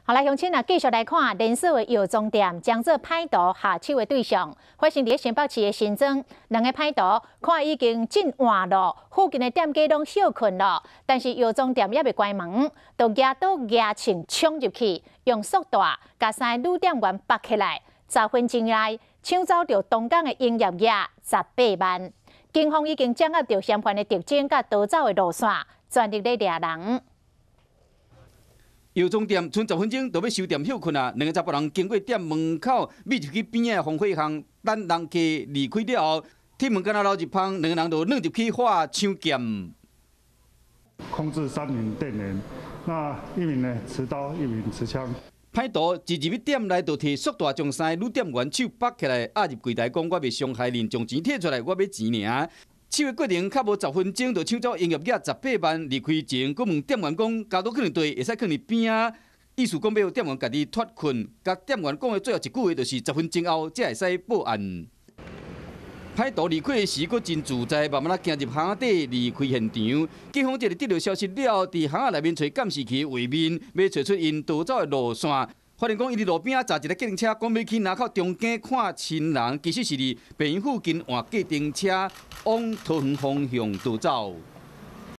好來，鄉親啊，繼續來看連鎖的藥妝店，將做歹徒下手的對象。發生佇新北市的新莊，兩个歹徒看已經真晚囉，附近的店家攏歇睏囉，但是藥妝店猶未關門，就舉刀舉槍衝入去，用束帶共三个女店員縛起來，10分鐘內搶走著當工的營業額18萬。警方已經掌握著嫌犯的特徵佮逃走的路線，全力咧掠人。藥妝店賰10分鐘就欲收店歇睏啊！兩个查埔人經過店門口，覕入去邊仔的防火巷，等人客離開了後，鐵門敢若留一縫，兩个人就鑽入去化搶劍。控制三名店員，那一名呢持刀，一名持槍。歹徒一入去店內，就提束帶將三个女店員手縛起來，押入櫃台，講我袂傷害恁，將錢提出來，我欲錢爾。搶的過程較無10分鐘，就搶走營業額18萬。離開前，閣問店員講，鉸刀囥佇佗，會使囥佇邊仔。意思講欲予店員家己脫困。共店員講的最後一句話，就是10分鐘後才會使報案。歹徒離開時，閣真自在，慢慢仔行入巷仔底離開現場。警方這个得著消息了後，佇巷仔內面揣監視器畫面，欲揣出𪜶逃走的路線。發現講，伊佇路邊仔載一个計程車，講欲去林口中墘看親人，其實是佇病院附近換計程車往桃園方向逃走。